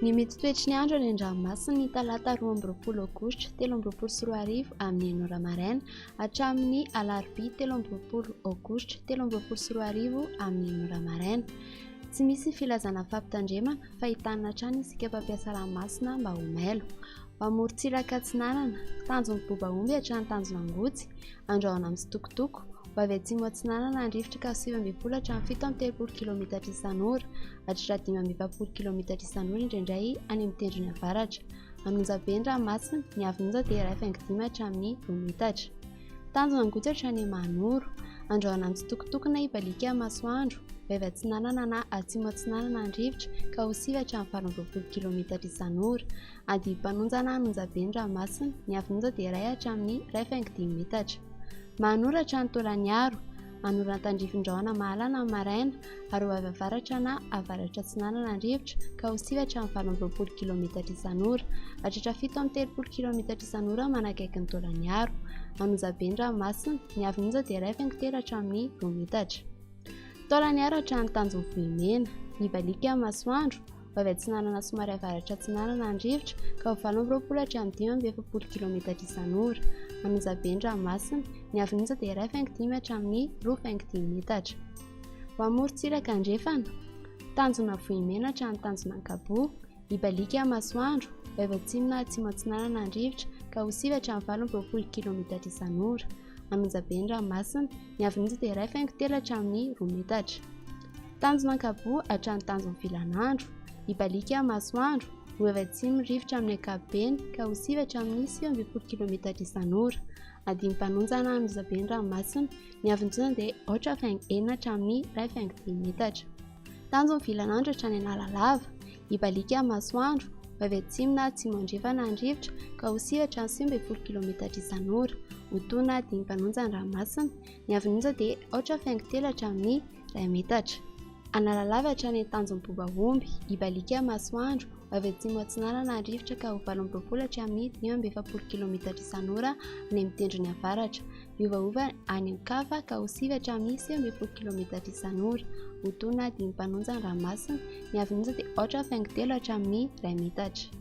Ny mety toetry ny andro any an-dranomasina ny talata 22 aogositra 2023 amin'ny enina ora maraina hatramin'ny alarobia 23 aogositra 2023 amin'ny enina ora maraina. Tsy misy filazana fampitandremana fa hitanina hatrany isika mpampiasa ranomasina mba ho mailo. Amorontsiraka atsinanana, tanjon'ny Bobaomby hatrany Tanjon'Angotsy, Andrahona mitsitokotoko, ho avy atsimo atsinanana ny rivotra ka 19 hatramin'ny 37 kilometatra isan'ora, hatratra 45 kilometatra isan'ora indraindray any amin'ny tendrony avaratra. Anonjabe ny ranomasina, ny avon'onja dia 1,5 hatramin'ny 2 metatra. Tanjona Angotsy hatrany Mahanoro. Andrahona mitsitokotoko na hibaliaka masoandro, ho avy atsinanana na atsimo atsinanana ny rivotra ka ho 9 hatramin'ny 28 kilometatra isan'ora. Adim-panonjana Anonjabe ny ranomasina, ny avon'onja dia iray hatramin'ny 1,5 metatra. Mahanoratra ny Taolaniaro, Anoran-tandrifin-drahona mahalana amin'ny maraina ary ho avy avaratra na avaratra atsinanana ny rivotra ka ho 9 hatramin'ny 28 kilometatra isan'ora. Hatratra 37 kilometatra isan'ora manakaiky ny Taolaniaro. Anonjabe ny ranomasina, ny avon'onja dia 1,3 hatramin'ny 2 metatra. Taolaniaro hatrany Tanjon'ny Vohimena, mibaliaka amin'ny masoandro, ho avy atsinanana somary avaratra atsinanana ny rivotra ka ho 28 hatramin'ny 45 kilometatra isan'ora. Anonjabe ny ranomasina, ny avon'onja dia 1,5 hatramin'ny 2,5 metatra. Ho amorontsiraka andrefana, Tanjona Vohimena hatrany Tanjona Ankaboa, Hibaliaka masoandro, ho avy atsimo na atsimo atsinanana ny rivotra ka ho 9 hatramin'ny 28 kilometatra isan'ora. Anonjabe ny ranomasina, ny avon'onja dia 1,3 hatramin'ny 2 metatra. Tanjona Ankaboa hatrany Tanjon'ny Vilanandro, hibaliaka masoandro, ho avy atsimo ny rivotra amin'ny ankapobeny ka ho 9 hatramin'ny 19 kilometatra isan'ora. Adim-panonjana Anonjabe ny ranomasina, ny avon'onja dia 8,6 hatramin'ny 1,5 metatra. Tanjon'ny Vilanandro hatrany Analalava, hibaliaka masoandro, ho avy atsimo na atsimo andrefana ny rivotra ka ho 9 hatramin'ny 19 kilometatra isan'ora. Ho tona adim-panonja ny ranomasina, ny avon'onja dia 8,3 hatramin'ny 1 metatra. Analalava hatrany Tanjon'ny Bobaomby, hibaliaka masoandro, ho avy atsimo atsinanana ny rivotra ka ho 28 hatramin'ny 45 kilometatra isan'ora any amin'ny tendrony avaratra. Miovaova any an-kafa ka ho 9 hatramin'ny 19 kilometatra isan'ora. Ho tona adim-panonja ny ranomasina, ny avon'onja dia 8,3 hatramin'ny 1 metatra.